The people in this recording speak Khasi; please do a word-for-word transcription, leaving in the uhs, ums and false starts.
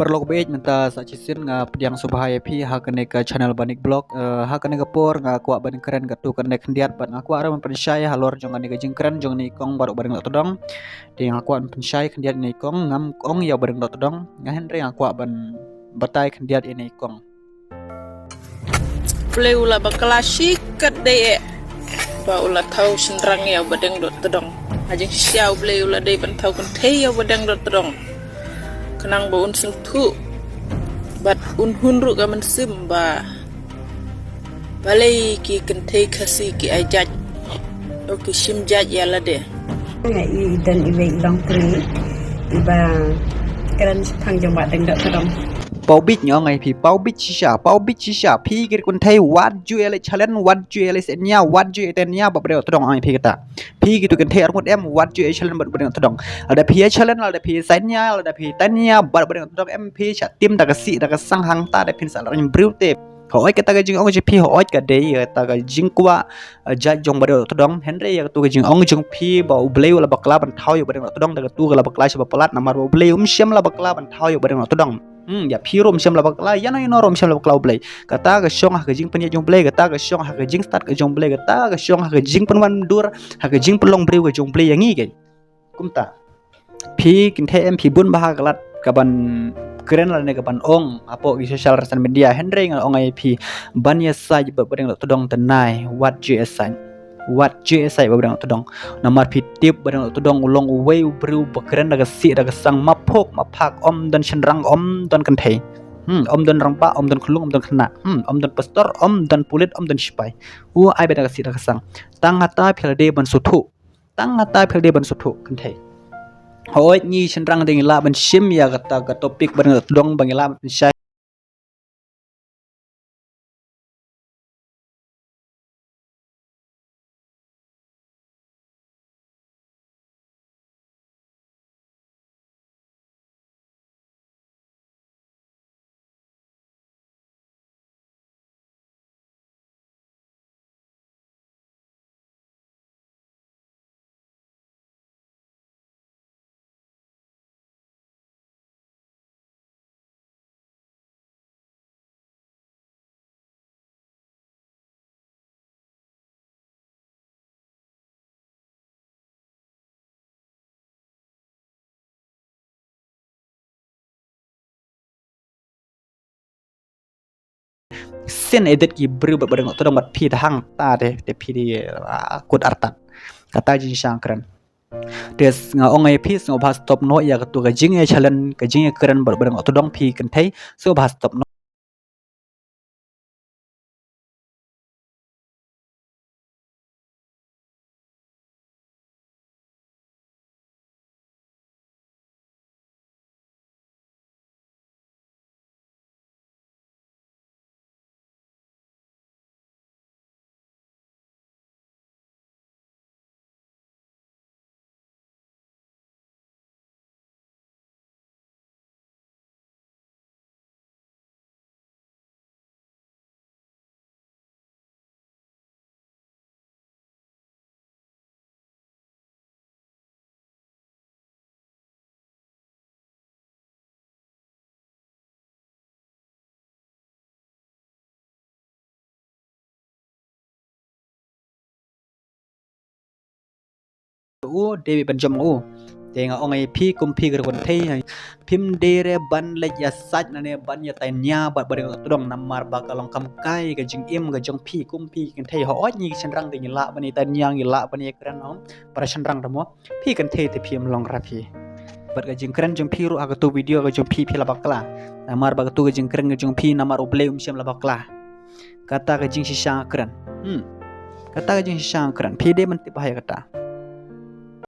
Paralok baieit, mynta sa shisien nga pdiang sngewbha ïa phi ha kane ka channel Banik Vlog. Eh, ha kane ka por nga kwah ban kren katto katne khyndiat bad nga kwah ruh ban pynshai halor jong kane ka jingkren jong ine i kong baroh ba dang doh tdong. Te nga kwah ban pynshai khyndiat ine i kong, ngam ong ïa ba dang doh tdong, nga hynrei nga kwah ban batai khyndiat ine i kong. U Blei u la bakla shikatdei eh ba u la thaw shynrang ïa u ba dang doh tdong. Ha jingshisha u Blei u la dei ban thaw kynthei ïa u ba dang doh tdong, khnang ba un sngewthuh bad un hun ruh ka mynsiem ba balei ki kynthei Khasi ki ai jait, o ki shim jait ïa lade. Nga i don iwei i longtri iba kren shaphang jong ba dang doh tdong. Paw bit, nga ong ïa phi, paw bit shisha, paw bit shisha. Phi ki kynthei, wat ju ïaleh challenge, wat ju ïaleh sainia, wat ju ïatania bad ba dang doh tdong, ong ïa phi kata. Phi kito ki kynthei arngut em, wat ju ïaleh challenge bad ba dang doh tdong. Lada phi ïaleh challenge, lada phi sainia, lada phi tania bad ba dang doh tdong em, phi shah tim da ka sih da ka sang hangta da phin sa lait briew te. Hooid, kata ka jingong jong phi, hooid, ka dei kata ka jingkwah, eh, jait jong ba dang doh tdong. Hynrei ïa kato ka jingong jong phi ba u Blei u la bakla ban thaw ïa u ba dang doh tdong, da kato ka la bakla shibun palat, namar ba u Blei um shym la bakla ban thaw ïa u ba dang doh tdong. Hmm, ïa phi ruh um shym la bakla, ïano ïano ruh um shym la bakla u Blei. Kata ka shong ha ka jingpynïaid jong u Blei, kata ka shong ha ka jingstad ka jong u Blei, kata ka shong ha ka jingpynwandur, ha ka jingpynlong briew ka jong u Blei ïa ngi keiñ. Kumta, phi kynthei em, phi bun bha ka lad kaban kren lane kaban ong hapoh ki social media, hynrei nga ong ïa phi, ban ïasaid bad ba dang doh tdong tynai, wat ju ïasaid. Wat ju ïasaid bad ba dang doh tdong. Namar phi tip ba dang doh tdong u long uwei u briew ba kren da ka sih da ka sang, ma phok ma phak, um don shynrang, um don kynthei. Hmm, um don rangbah, um don khyllung, um don khynnah. Hmm, um don pastor, um don pulit, um don sipai. U ai beit da ka sih da ka sang. Tang hata phi la dei ban sngewthuh. Tang hata phi la dei ban sngewthuh, kynthei. Hooid, ngi shynrang te ngi lah ban shim ïa kata ka topic ba dang doh tdong ba ngi lah ban shai. Sien edit ki briew bad ba dang doh tdong bad phi da hangta te, te phi dei, ah, kut artat. Kata jingshisha kren. Te nga ong ïa phi, sngewbha stop noh ïa kato ka jingïa challenge, ka jingïa kren bad ba dang doh tdong, phi kynthei, sngewbha stop noh. U dei ban jam u. Te nga ong ïa phi kum phi ka kynthei, phim dei re ban leit ïasaid nane ban ïatania bad ba dang doh tdong, namar ba ka long kam kai ka jingim ka jong phi kum phi kynthei. Hooid, ngi shynrang te ngi lah ban ïatania, ngi lah ban ïakren, ong para shynrang te mo. Phi kynthei te phim long ra phi. Bad ka jingkren jong phi ruh ha kato video ka jong phi, phi la bakla. Namar ba kato ka jingkren ka jong phi, namar U Blei um shym la bakla. Kata ka jingshisha kren. Hmm. Kata ka jingshisha kren. Phi dei ban tip bha ïa kata.